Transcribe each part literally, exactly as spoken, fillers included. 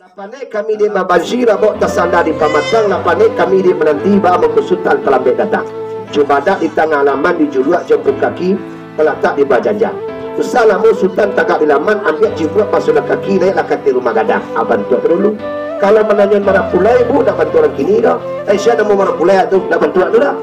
Lah panek kami dek babansi, rabok tasanda di pamatang, lah panek kami dek mananti baa mangko Sutan talambek datang. Jo badak di tangah alaman, dijuluak jo ampu kaki, talatak di bawah janjang. Usah lamo Sutan tagak di laman, ambiak cibuak basuahlah kaki, naiaklah ka ateh rumah gadang. Ah, bantuak tu dulu. Kalau mananyo marapulai, Bu, ndak bantuak urang kini doh. Eh, sia namo marapulai tu, ndak bantuak tu doh.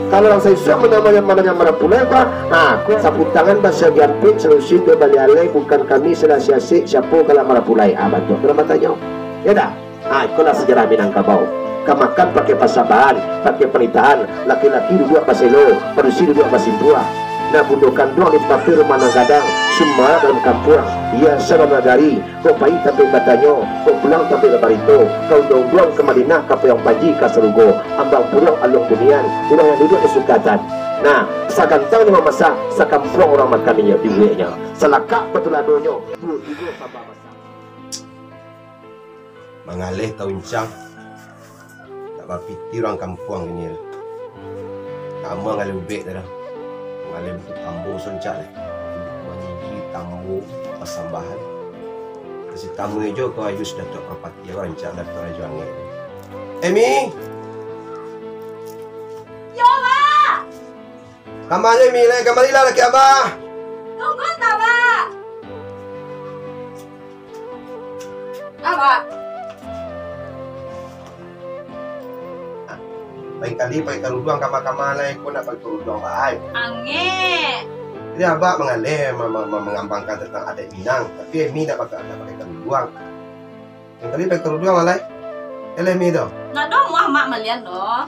Kalau urang Saisuak mananyo, mananyo marapulai, Pak, ha, saputangan basa diampik, salusin dua baleh alai, bukan kami salah siasik, siapo galak marapulai? Ah, bantuak tu urang batanyo. Yo ndak? Ah, ikolah sajarah Minangkabau. Ka makan pakai pasambahan, pakai panitahan, laki-laki duduak baselo, padusi duduak basimpuah. Nak bundo kanduang di papi rumah nan gadang, sumarak dalam kampuang, hiasan dalam nagari, kok pai tampek batanyo, kok pulang tampek babarito, ka unduang-unduang ka Madinah, ka payuang panji ka sarugo, ambang puruang aluang bunian, urang nan duduak di sukatan. Nah, sagantang nan mamasak, sakampuang urang makan minyak dueknyo, salakak batuladonyo, duo-duo sambah masak. Mangaleh tauncang, nak bapiti urang kampuang kini tu. Lamo mangaleh ubek tu dah. Mangaleh buku tambo sancak leh. Manyigi tambo pasambahan. Kasi tamu jo ko ayu sudah tuak parapati, rancak dah tuak rajo angin. Emi! Yo, Bak! Kamanyo, Emi, lai? Kamarilah laki Abah. Tunggu, Abah. Abah. Lain kali pakai karuduang kama-kama lai, ko nak pakai karuduang, Bak, ai. Angek. Jadi, Abah mangaleh ma-, ma-, ma-, mangambangkan tantang adaik Minang, tapi Emi nak pakai, nak pakai karuduang. Lain kali pakai karuduang lah, lai. Eleh Mi tu. Nak doh muah mak malian doh.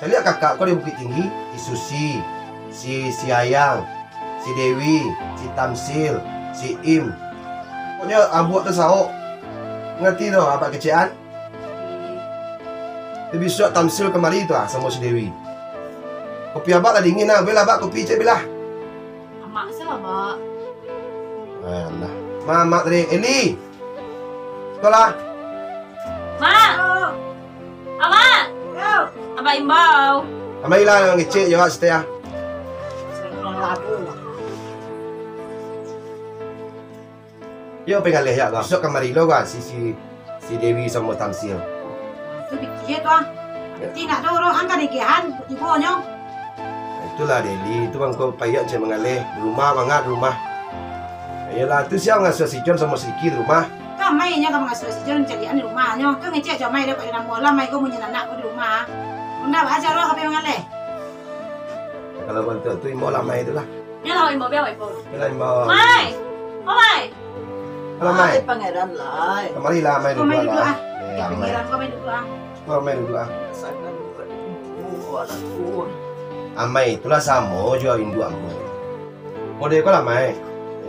Caliak kakak ko di Bukittinggi, si Susi, si, si Ayang, si Dewi, si Tamsil, si Im. Pokoknyo abuak tu saok. Ngarati tu, abak kecek an? Tapi bisuak Tamsil kamari tu ah, samo si Dewi. Kopi abak lah dingin ah, belilah abak kopi cek bilah. Amak se lah, Bak. Alah. Mamak tadi, Eli. Sekolah. Mak. Amak. Abah imbau. Amailah, ngecek je awak setia. Yo, pengalih ya, Bang. Besok kamari lo, Bang, si, si, si Dewi samo Tamsil. Tu pikia tu, ah. Berarti nak tu urang angka dekehan, tibo nyo. Itulah, Deli. Itu mangko payah cek mangalih. Di rumah, bangat di rumah. Ayolah, tu siap ngasuh si John samo si Ricky di rumah. Tu amai nyo ka mangasuh si John, caliak di rumah nyo. Tu ngecek jo amai dah, pada namo lah, amai ko munyi anak ko di rumah. Unda, aja lo ka pai mangalih. Kalau bantuak tu, imbau lah amai tu lah. Yo lah, imbau, biar imbau. Yo lah, imbau. Mai! Oh, Mai! Alah, Mai. Ai, Pangeran, lai. Kamarilah, Mai, duduak lah. Ko, Mai, duduak, ah. Eh, Amai. Pangeran, ko, Mai, duduak, ah. Ko, Mai, duduak, ah. Sakan duduak di kuburan aku. Amai, itulah samo jo induak ambo. Model ko lah, Mai.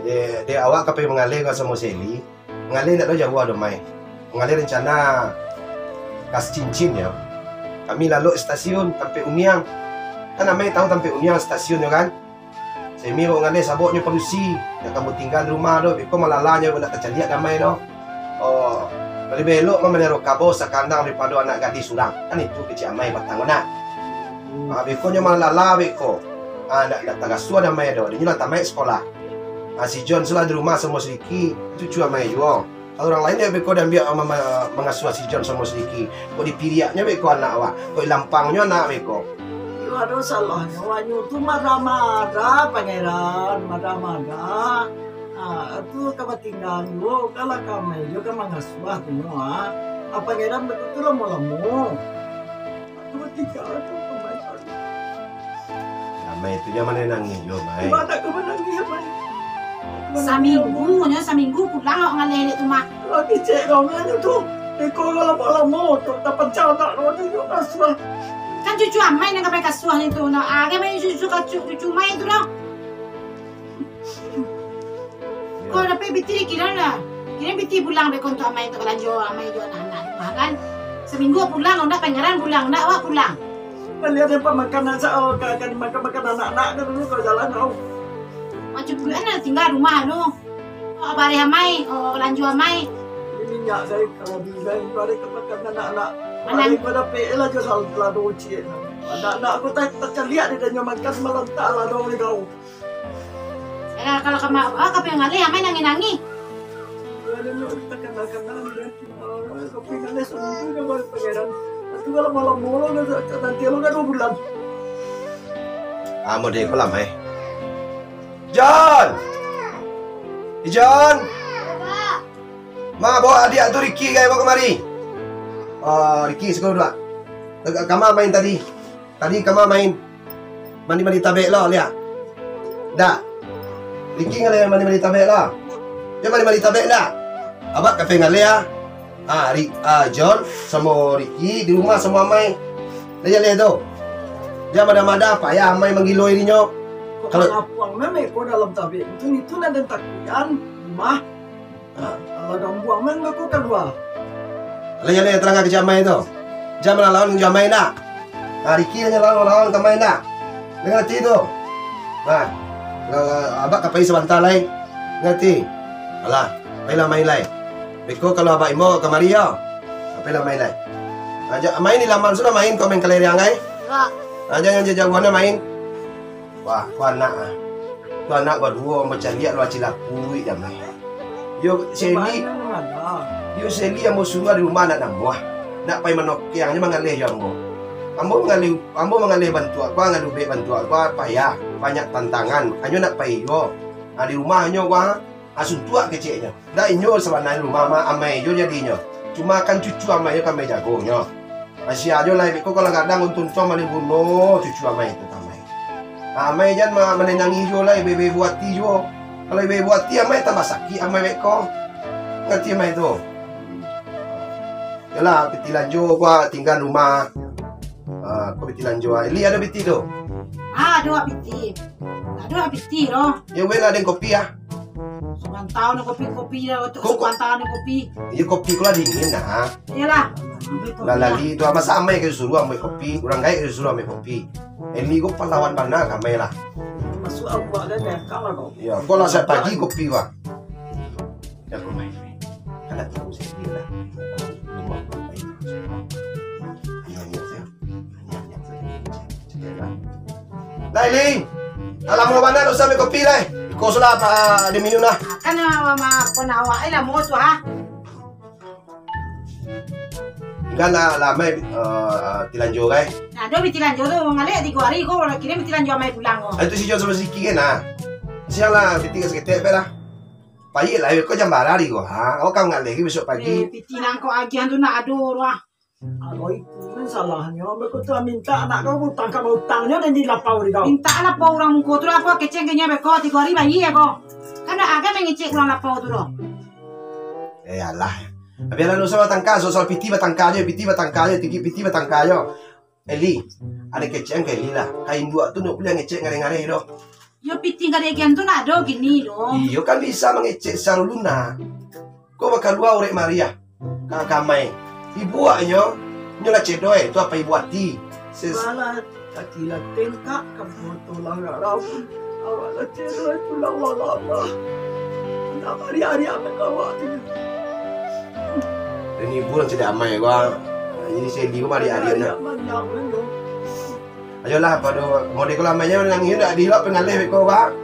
Dek, dek awak ka pai mangalih ko samo si Eli. Mangalih indak ado jauah doh, Mai. Mangalih rencana ka Cincin, yo. Kami lalok stasiun, tampek uniang. Kan Amai tahu tampek uniang stasiun tu, kan? Semi bawa mangalih sabab nyo padusi, ndak ka tingga di rumah doh, beko malala nyo, ndak tacaliak damai doh. Oh, labiah elok mamaliharo kabau sakandang daripado anak gadih surang. Kan itu kecek Amai batang ko nak. Ah, beko nyo malala beko. Ah, ndak, ndak tagasuah dek amai doh. Dek inyo lah tamaik sakolah. Ah, si John sulah di rumah samo si Ricky, cucu amai juo. Kalau urang lain dek beko diambiak ma-, ma-, mangasuah si John samo si Ricky. Kok dipiriaknyo beko anak awak, kok dilampangnyo anak beko. Iyo ado salahnyo, wanyo tu marah-marah, Pangeran, marah-marah. Ah, tu ka batingga juo, ka lah ka amai juo ka mangasuah tu nyo, ah. Ah, Pangeran beko tu lamo-lamo. Aku batingga tu, Pangeran. Amai tu jan manangih juo, Mai. Mak, tak ka manangih, Mai. Saminggu nyo, saminggu pulang awak ngaleh dek tu, Mak. Lah kecek kau nyo tu. Iko lah lamo-lamo tu, tak pacah tak kau tu, kasuah. Kan cucu amai nan ka pai kasuah ni tu, nah. Ah, kan main cucu, cucu, cucu amai tu lah. Kok dapek pitih kiro lah. Kiro pitih pulang beko untuak amai tu balanjo, amai jo anak-anak rumah kan. Saminggu pulang, ndak Pangeran pulang, ndak awak pulang. Baliak dek pamakan aja, oh, ka, ka dimakan-makan anak-anak kan dulu kau jalan kau. Macam tu kan tingga rumah tu. Oh, bareh amai, oh, balanjo amai. Ini minyak dari kalau di dari bareh ka makan anak-anak. Manang. Bareh kau dapek lah jo sal-, lado ucik. Anak-anak aku tak, tak caliak di danyo makan malam tak lado ni kau. Eh, kalau kama, ah, ka pai ngaleh, amai nangih-nangih. Ka pai ngaleh saminggu ka pai Pangeran. Itu kalau malam-malam, nanti lo kan dua bulan. Ah, mode ko lah, Mai. John! Eh, John! Ma, bawa adiak tu Ricky, gai, bawa kamari. Ah, Ricky, siko duduak. Kama main tadi. Tadi kama main. Mandi-mandi tabek lo, liak. Dak. Ricky ngaleh mandi-mandi tabek lo. Jan mandi-mandi tabek dak. Abak ka pai ngaleh, ah. Ah, Ri-, ah, John samo Ricky di rumah samo amai. Dah jaleh tu. Jan madah-madah, payah amai manggilo dinyo. Kok kalau kapuang memang ko dalam tabek. Itu, itu nan den takuikan, mah. Ah. Alah gambuang main beko kalua. Alah, jaleh tarang ka kecek amai tu. Jan malawan jo amai ndak. Ah, Ricky jan lawan-lawan ka amai ndak. Ngarati tu. Nah, abak ka pai sabanta lai. Ngarati. Alah, pailah main lai. Beko kalau abak imbau kamari yo. Pailah main lai. Aja main di laman sudah main, kau main kalereang ai. Yo. Aja nan jauah-jauahan main. Wah, ko anak ah. Ko anak baduo ambo caliak lo aci lapuik jameh. Yo, Seli. Yo, Seli ambo suruah di rumah anak namuah. Nak pai manokeang nyo mangaleh jo ambo. Ambo mangaleh, ambo mangaleh bantuak ko, ngalubek bantuak ko, payah, banyak tantangan. Anyo nak pai juo. Ah, di rumah nyo ko, ah, suntuak keceknyo. Dak inyo sabananyo rumah ma-, amai jo jadinyo. Cuma kan cucu amai jo kami jagonyo. Kasian jo lai, beko kalau gadang untuang-untuang malih bunuah cucu amai tu ka amai. Amai jan ma-, mananangih jo lai, baibo-ibo ati juo. Kalau baibo-ibo ati amai tambah sakik amai beko. Ngarati amai tu. Yolah, pitih lanjo ko tingga rumah. Ah, ko pitih lanjo. Eli ado pitih tu? Ah, ado pitih. Ado pitih lo. Yo, weh lah, den kopi ah. Sabanta ni kopi, kopi lah, tu. Ko-, ko-, sabanta ni kopi. Iyo, kopi ko lah dingin nah. Iyolah. Lah, lali tu, ah, masa amai ka suruah amai kopi, urang gaek ka suruah amai kopi. Eli ko pahlawan bana ka amai lah. Masuk awak dah, dah, kalah kau. Yo, ko lah siap pagi kopi, Bang. Yo, ko main. Kan dak tahu saya dia lah. Lah, Ling. Dah lamo bana dak usah amai kopi lai. Iko sudah, ah, diminum lah. Kan, ah, ma-, pun awak, eh, lamo tu, ha. Kan lah, lah, amai, eh, tilanjo, kai. Nah, ado tilanjo tu, ngalek tigo hari ko, kini tilanjo amai pulang ko. Ah, itu si Jon sama si Ricky kan, nah. Siang lah, pitih ka saketek, pe lah. Payik lah, ko jam bara hari ko, ha. Awak kan ngalek lagi besok pagi. Eh, pitih nangko agian tu nak ado, wah. Kalau itu kan salahnyo, beko tu minta anak kau utang ka utangnyo dan di lapau di kau. Minta lapau urang muko tu lah, ko kecek ka inyo beko, tigo hari bayia ko. Kan dak ado mangecek urang lapau tu doh. Eh, alah. Bialah, dak usah batangka, soal pitih batangka jo, pitih batangka jo, tinggi pitih batangka jo. Eli, ado kecek ka Eli lah. Ka induak tu ndak buliah ngecek ngareh-ngareh doh. Yo, pitih ngareh gian tu nak ado kini doh. Iyo, kan bisa mangecek saluruh nah. Ko bakalua urek mariah. Ka kamai. Ibuaknyo, nyo lah cedoi, tu apo ibu ati. Ses- Walah, kaki lah tengkak, kabuto lah rarau. Awak lah cedoi, pulang lah lama. Nak ari-ari anak awak tu. Dan ibu lah cedek amai gua. Jadi Seli gua ari-ari anak. Ari-ari anak. Ayolah, pado model ko lah, amai nyo nangih, ndak diilok pengaleh beko, Bang.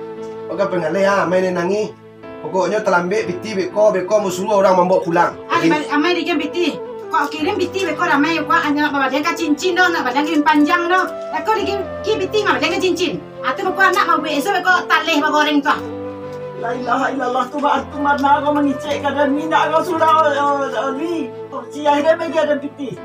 Oke, pengaleh, ah, amai ni nangih. Pokoknyo talambek pitih beko, beko mau suruah urang mambaok pulang. Ah, jadi, bal-, amai dikirim pitih. Kok kirim pitih beko, amai, kok hanyo nak babalian ka cincin doh, nak balian ka panjang doh. Beko dikirim pitih, nak balian ka cincin. Ah, tu beko anak mau besok beko taleh bagoreng tu, ah. La ilaha illallah, tu ba-, tu bana kau mangicek ka den, mindak kau sudah, eh, eh, Li. Siah den bagi den pitih.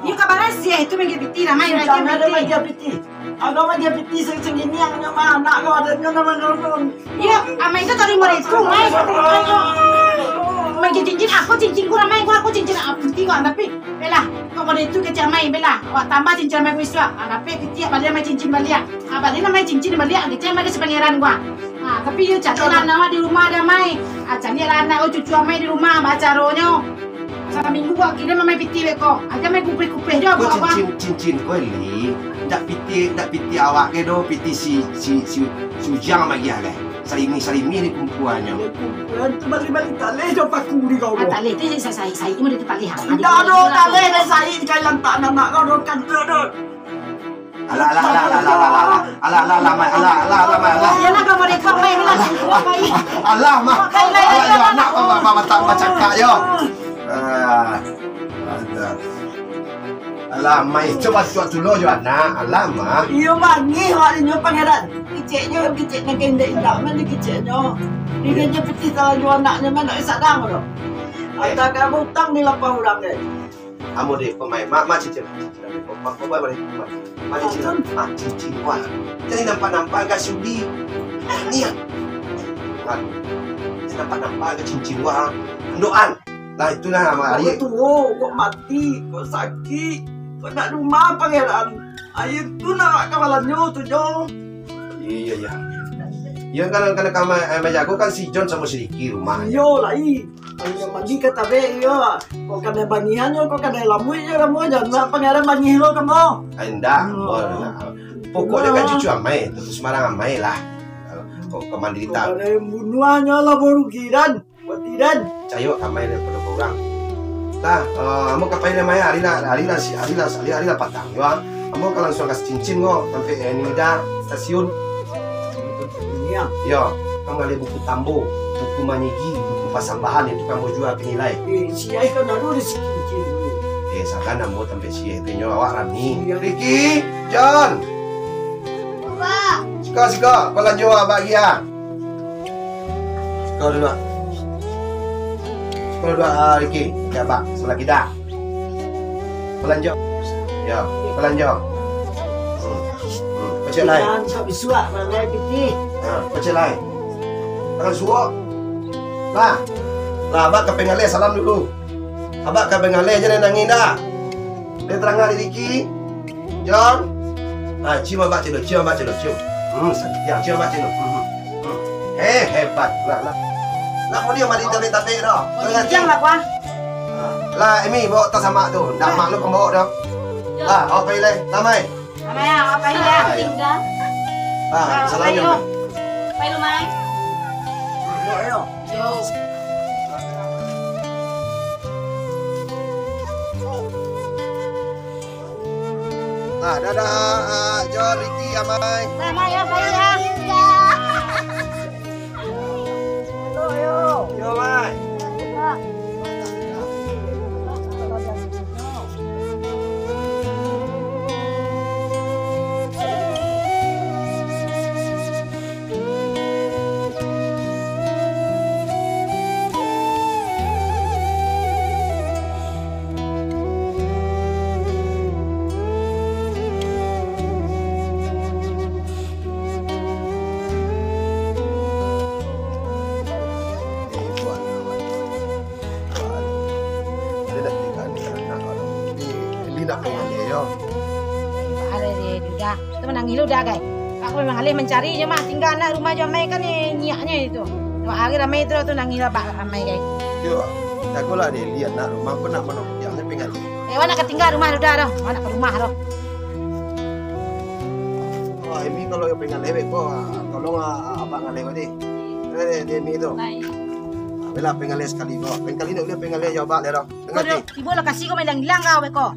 Iyo, kabaran siah itu manggia pitih, ramai lagi. Jangan ada pitih. Manggia pitih. Agak manggia pitih se-, segini yang nyo mah anak kau ada nyo nama nonton. Iyo, amai itu tarimo itu, mai. Manggia cincin, aku cincin ku ramai, ku aku cincin, ah, pitih kau, tapi, belah, kok model itu kecek amai, belah. Awak tambah cincin amai ku isuak. Ah, tapi pitih baliak amai cincin baliak. Ah, baliak amai cincin baliak, kecek amai ka si pangeran gua. Ah, tapi iyo cari lah anak di rumah ada amai. Ah, cari lah anak, oh, cucu amai di rumah, bacaronyo. Saminggu kok kirim amai pitih beko. Aja amai kupeh-kupeh jo. Ko buat apa? Cincin, cincin ko, Li. Ndak pitih, ndak pitih awak ke doh, pitih si, si, si, si Ujang bagi ah, kan. Sarimi-sarimi dikumpuannyo. Kumpuan tu bali-bali taleh jo paku di kau. Ah, taleh tu sa-, sa-, sa-, itu mah itu taleh, ha. Indak ado taleh dek sai di kailan tanah nak kau doh kan tu doh. Alah, alah, alah, alah, mai, alah, alah, alah, mai, alah. Iyolah, kau mau rekod, mai, alah. Alah, mah. Alah, yo, anak, ma-, ma-, ma-, bacakak, yo. Ah, alah. Alah, mai, coba suatu lo, yo, anak. Alah, mah. Iyo, bangih, awak inyo pangeran. Kiciknyo, kicik nan kendek indak, mah, kiciknyo. Dirinya pitih salah juo anaknyo, mah, nak sadang, lo. Atau kamu utang di lapah urang, deh. Amo deh, pamain. Mak, mak, cincin. Cincin, mak, mak, mak, mak, cincin. Mak, cincin, wah. Jadi nampak-nampak agak sudi. Niat. Mak, jadi nampak-nampak agak cincin, wah. Doan. Lah, itulah, Mak Ari. Kok tuo, kok mati, kok sakik, kok nak rumah, Pangeran. Ayo, tu nak kapalanyo, tu, Jo. Iya, iya. Iya, kalau, kalau kamar, eh, menjago kan si John sama si Ricky rumah. Iyo, lai. Ayo mandi ka tabek, iyo. Kok kanai bangihan yo, kok kanai lamuik yo kamu, jan nak pangaran bangih lo kamu. Ai, indak, hmm. Pokoknyo kan cucu amai, tentu sembarang amai lah. Kok ka mandi tak. Kok kanai bunuahnyo lah baru giran. Buat giran. Cayo amai daripada urang. Lah, eh, ambo ka pai lah, mai, ari lah, ari lah, si, ari lah, ari, ari lah patang yo. Ambo ka langsung kasi cincin ko, sampai, eh, Nida stasiun. Iyo. Yo, kan ado buku tambo, buku manyigi, buku pasambahan, itu kan ambo jua pinilai. Eh, si ai kan ado di siko cincin tu. Eh, sagan ambo tampek si ai tu nyo, awak rami. Iyo. Ricky, John. Apa? Siko, siko, balanjo abak agiah. Siko duduak. Siko duduak, ah, Ricky. Yo, abak, sabalah kida. Balanjo. Yo, balanjo. Hmm. Hmm. Pacik lai. Jangan sok bisuak, malai pitih. Ha, pacik lai. Tangan suok. Lah. Lah, abak ka pangaleh salam dulu. Abak ka pangaleh jan nangih dah. Dek tarang di Ricky. John. Ah, cium abak cilo, cium abak cilo, cium. Hmm, sayang, cium abak cilo. Hmm, hmm. Hmm. Eh, hebat. Lah, lah. Lah, kau dia mari tabek-tabek dah. Oh, jangan lah, Pak. Ah, lah, Emi, bawa tas amak tu. Ndak mak lu pembawa dah. Lah, awak pai lai. Lah, mai. Amai, awak pai lai. Ah, iya. Tinggal. Ah, salam yo. Pai lu, Mai. Yo, yo. Yo. Ah, dadah, ah, John, Ricky, Amai. Amai, yo, pai, yo. Yo, Mai. Dia dah tinggal ni anak orang. Ni, ni nak pangaleh yo. Baa lai deh, Duda. Tu manangih lu dah, gai. Aku memang alih mancari je mah, tinggal anak rumah jo amai kan, eh, nyiaknyo itu. Dua hari ramai tu, tu nangih lah bak amai, gai. Yo, jagolah deh, lihat nak rumah pun nak mano yang ni pangaleh. Eh, awak nak ka tinggal rumah Duda doh. Awak nak ka rumah doh. Wah, ini kalau yang pangaleh beko, ah, tolong, ah, abang ngaleh tadi. Eh, dia ni tu. Baik. Ah, bela pangaleh sakali ko. Pangaleh ni ulih pangaleh jawab le doh. Dengar. Tibo lokasi ko main hilang-hilang kau beko.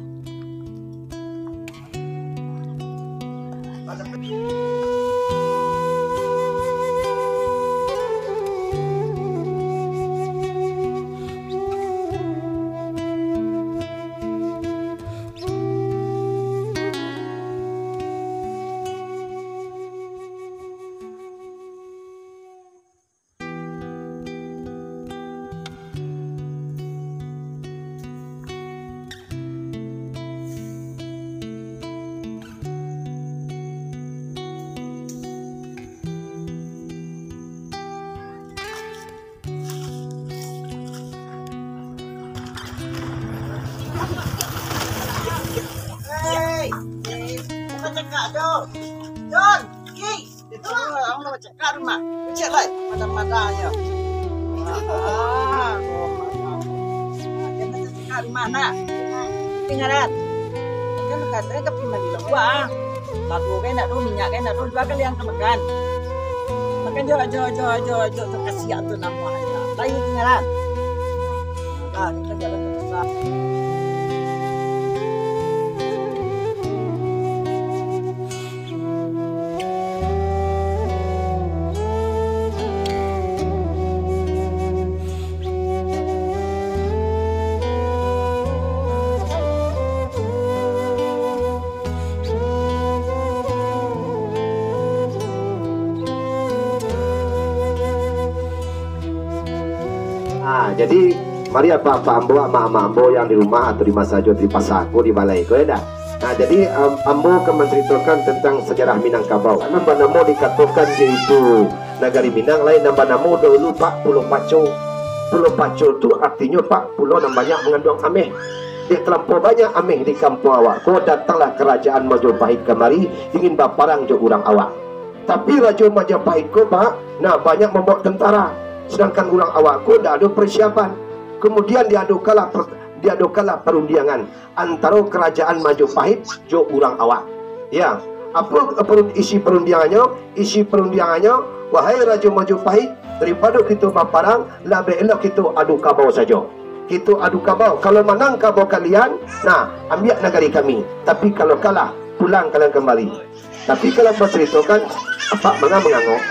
Cakak tu. Jon, Ki. Itu orang nak cakak rumah. Cek lai, madah-madah aja. Ah, jangan cakak rumah nak. Tinggalan. Kan katanya tapi mandi lah buah. Labu kan nak tu, minyak kan nak tu, dua kali yang makan. Makan jo, jo, jo, jo, jo, jo, kasiak tu namanya. Lai tinggalan. Ah, kita jalan terus lah. Ah, jadi, mari apak-apak ambo, amak-amak ambo yang di rumah atau di ma sajo di pasar ko, di balai ko, ya dah. Nah, jadi, am-, ambo ka mancaritokan tantang sajarah Minangkabau. Nan banamo dikatokan yaitu nagari Minang lain nan banamo dahulu, Pak, Pulau Paco. Pulau Paco tu artinyo, Pak, pulau nan banyak manganduang ameh. Dek talampau banyak ameh di kampuang awak ko, datanglah Karajaan Majapahit kamari, ingin baparang jo urang awak. Tapi Rajo Majapahit ko, Pak, nah, banyak mambawa tentara, sadangkan urang awak ko ndak ado parsiapan. Kamudian diadokanlah per-, diadokanlah parundiangan antaro Karajaan Majapahit jo urang awak. Ya, apo, apo isi parundiangannyo? Isi parundiangannyo, wahai Rajo Majapahit, daripado kito baparang, labiah elok kito adu kabau sajo. Kito adu kabau. Kalau manang kabau kalian, nah, ambiak nagari kami. Tapi kalau kalah, pulang kalian kambali. Tapi kalau mancaritokan, apak manga mangangok.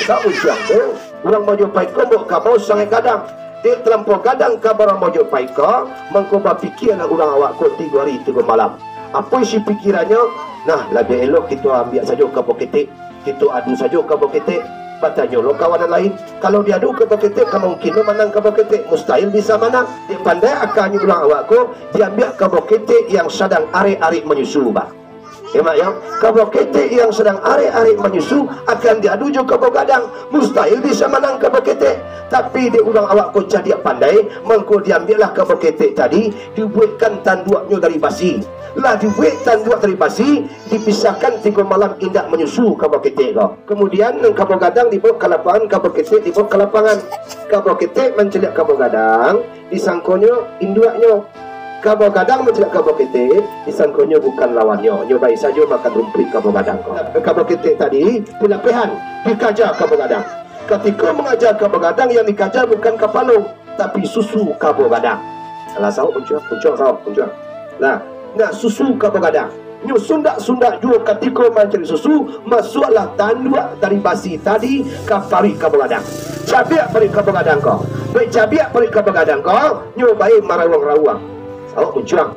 Dak usah tu. Urang Majapahit ko mambaok kabau sangaik gadang. Dek talampau gadang kabau urang Majapahit ko, mangko bapikialah urang awak ko tigo ari tigo malam. Apo isi pikirannyo? Nah, labiah elok kito ambiak sajo kabau ketek. Kito adu sajo kabau ketek. Batanyo lo kawan nan lain. Kalau diadu kabau ketek, kamungkinan manang kabau ketek. Mustahil bisa manang. Dek pandai akanyo urang awak ko, diambiak kabau ketek yang sadang arek-arek manyusu, bah. Ya, Mak, ya. Kabau ketek yang sadang arek-arek manyusu akan diadu jo kabau gadang. Mustahil bisa manang kabau ketek. Tapi dek urang awak ko cadiak pandai, mangko diambiaklah kabau ketek tadi, dibuekkan tanduaknyo dari basi. Lah dibuek tanduak dari basi, dipisahkan tigo malam indak manyusu kabau ketek ko. Kamudian, nan kabau gadang dibaok ka lapangan, kabau ketek dibaok ka lapangan. Kabau ketek mancaliak kabau gadang, disangkonyo induaknyo. Kabau gadang mancaliak kabau ketek, disangkonyo bukan lawannyo. Nyo bae sajo makan rumpuik kabau gadang ko. Kabau ketek tadi, dilapehan, dikaja kabau gadang. Katiko mangaja kabau gadang, yang dikaja bukan kapalo, tapi susu kabau gadang. Alah, sawak muncuang, muncuang sawak, muncuang. Nah, nah, susu kabau gadang. Nyo sundak-sundak juo katiko mancari susu, masuaklah tanduak dari basi tadi ka paruik kabau gadang. Cabiak paruik kabau gadang ko. Dek cabiak paruik kabau gadang ko, nyo bae marawang-rawang. Sawak muncuang.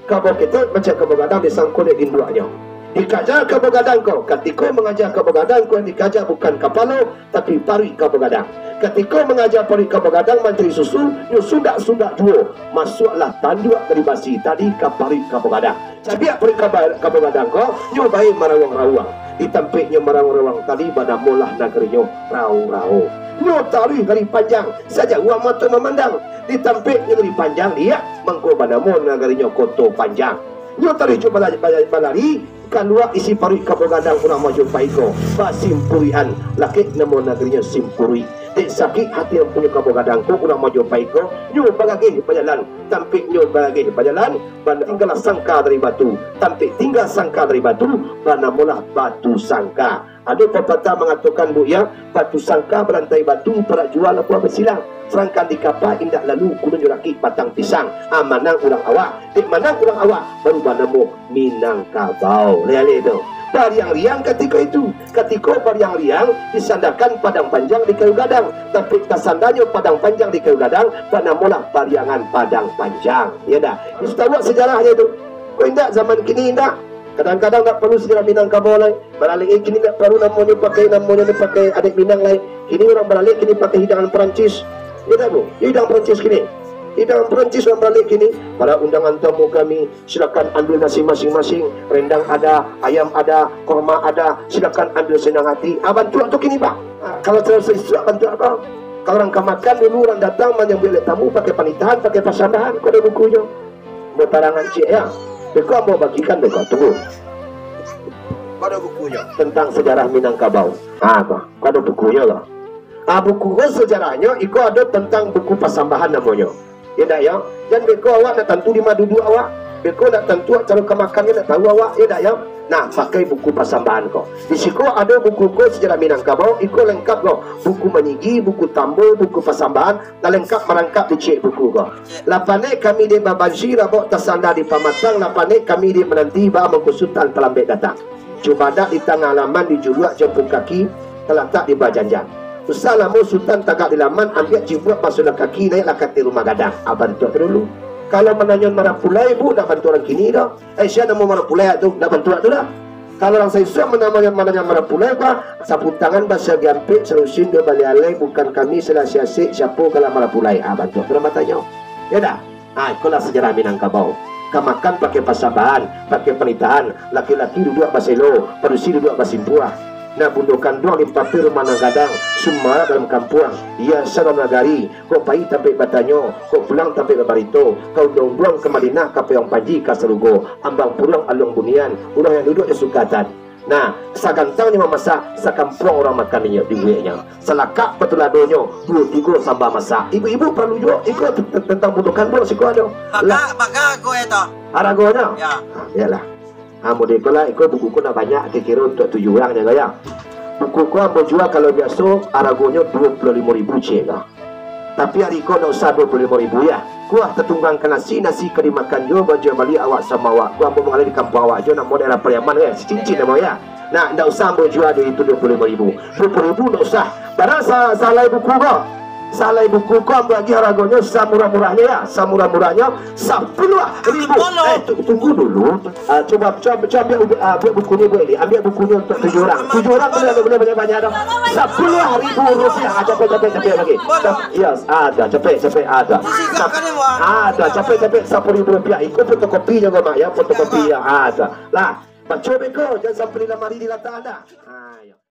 Kabau ketek mancaliak kabau gadang disangko dek induaknyo. Dikaja kabau gadang ko, katiko mangaja kabau gadang ko, yang dikaja bukan kapalo, tapi paruik kabau gadang. Katiko mangaja paruik kabau gadang mancari susu, nyo sundak-sundak juo. Masuaklah tanduak dari basi tadi ka paruik kabau gadang. Cabiak paruik kabau, kabau gadang ko, nyo bae marawang-rawang. Di tampek nyo marawang-rawang tadi banamolah nagarinyo Rao-Rao. Nyo taruih dari panjang, sajauah mato mamandang. Di tampek nyo dari panjang, liak, mangko banamo nagarinyo Koto Panjang. Nyo taruih jo bala-, bala-, balari, kalua isi paruik kabau gadang urang Majapahit ko, basimpuruikan, lakek namo nagarinyo Simpuruik. Dek sakik hati ampunyo kabau gadang ko, urang Majapahit ko, nyo bagageh bajalan, tampek nyo bagageh bajalan, ban-, tinggalah sangka dari batu, tampek tingga sangka dari batu, banamolah Batu Sangka. Ado papatah mangatokan, Buk, ya, batu sangka balantai batu, parak jua labuah basilang. Sadangkan di kapa indak lalu, kuno jo rakik batang pisang. Ah, manang urang awak. Dek manang urang awak, baru banamo Minangkabau. Liek-liek tu. Bariang-riang katiko itu. Katiko bariang-riang, disandakan Padang Panjang di kayu gadang. Tapi tasandanyo Padang Panjang di kayu gadang, banamolah Pariangan Padang Panjang. Ya dah. Itu tahu sejarahnya tu. Kok indak zaman kini indak? Kadang-kadang ndak paralu sejarah Minangkabau lai. Balalek kini ndak paralu namonyo pakai, namonyo ni pakai adat Minang lai. Kini urang balalek kini pakai hidangan Perancis. Iyo tak, Bu? Hidangan Perancis kini. Hidangan Perancis urang balalek kini. Pada undangan tamu kami, silakan ambil nasi masing-masing. Rendang ada, ayam ada, korma ada. Silakan ambil senang hati. Ah, bantuak tu kini, Pak. Ah, kalau terlalu sesuai bantuak apa? Kalau urang ka makan dulu, urang datang manyambuik tamu pakai panitahan, pakai pasambahan, kok ado bukunyo. Batarangan ciek, ya. Beko ambo bagikan beko, tunggu. Ko ado bukunyo tentang sejarah Minangkabau. Ha, ko, ko ado bukunyo ko. Ha, buku ko sejarahnyo, iko ado tentang buku pasambahan namonyo. Yo ndak, yo? Jan beko awak ndak tantu di ma duduak awak. Beko ndak tantu caro ka makan, ndak tahu awak, yo ndak, yo? Nah, pakai buku pasambahan ko. Di siko ado buku ko sejarah Minangkabau, iko lengkap ko. Buku manyigi, buku tambo, buku pasambahan, lah lengkap marangkap di ciek buku ko. Lah panek kami dek babansi, rabok tasanda di pamatang, lah panek kami dek mananti, baa mangko Sutan talambek datang. Cubadak di tangah laman, dijuluak jampu kaki, talatak di bawah janjang. Usah lamo Sutan tagak di laman, ambiak cibuak basuhlah kaki, naiaklah ka ateh rumah gadang. Ah, bantuak tu dulu. Kalau mananyo marapulai, Bu, ndak bantuak urang kini doh. Eh, sia namo marapulai tu, ndak bantuak tu lah. Kalau urang saisuak mananyo, mananyo marapulai, bah, saputangan basagi ampek, salusin duo baleh alai, bukan kami salah siasek, siapo kalah marapulai. Ah, bantuak tu urang batanyo. Yo ndak? Ah, ikolah sejarah Minangkabau. Ka makan pakai pasambahan, pakai panitahan, laki-laki duduak baselo, padusi duduak basimpuah. Nah, bundo kanduang di papi rumah nan gadang, sumarak dalam kampuang, hiasan dalam nagari, kok pai tampek batanyo, kok pulang tampek babarito, ka unduang-unduang ka Madinah, ka Payuang Panji ka sarugo, ambang puruang aluang bunian, urang yang duduak di sukatan. Nah, sagantangnyo mamasak, sakampuang urang makan inyo diueknyo. Salakak batuladonyo, duo tigo samba masak. Ibu-ibu paralu juo, iko t-, t-, tantang bundo kanduang siko ado. Lah. Baka, baka ko eto? Aragonyo? Ya. Iyolah. Ha, model iko lah, iko buku ko nak banyak, kiro-kiro untuak tujuah urang se ko, yo. Buku ko ambo jua kalau biaso, aragonyo duo puluah limo ribu ciek ko. Tapi ari ko ndak usah duo puluah limo ribu, yo. Kuah tatunggang ka nasi, nasi ka dimakan juo, bajua bali awak samo awak. Kuah ambo manggaleh di kampuang awak juo, namo daerah Pariaman, yo. Sicincin namo, yo. Nah, ndak usah ambo jua duo itu duo puluah limo ribu. Duo puluah ribu ndak usah. Padahal sa-, salai buku ko. Salai buku ko ambo agiah aragonyo samurah-murahnyo, yo. Samurah-murahnyo sapuluah ribu. Eh, tu-, tunggu dulu. Ah, cubo, cubo, cubo ambiak, ah, ambiak bukunyo, Bu Eli. Ambiak bukunyo untuak tujuah urang. Tujuah urang buliah, buliah banyak-banyak doh. Sapuluah ribu rupiah. Ah, capek, capek, capek lagi. Cap-, yes, ado, capek, capek, ado. Sap-, ado, capek, capek, sapuluah ribu rupiah. Iko fotokopi juo, Mak, yo, fotokopi, yo, ado. Lah, baco beko, jan sampai di lamari dilatak anda. Ah, yo.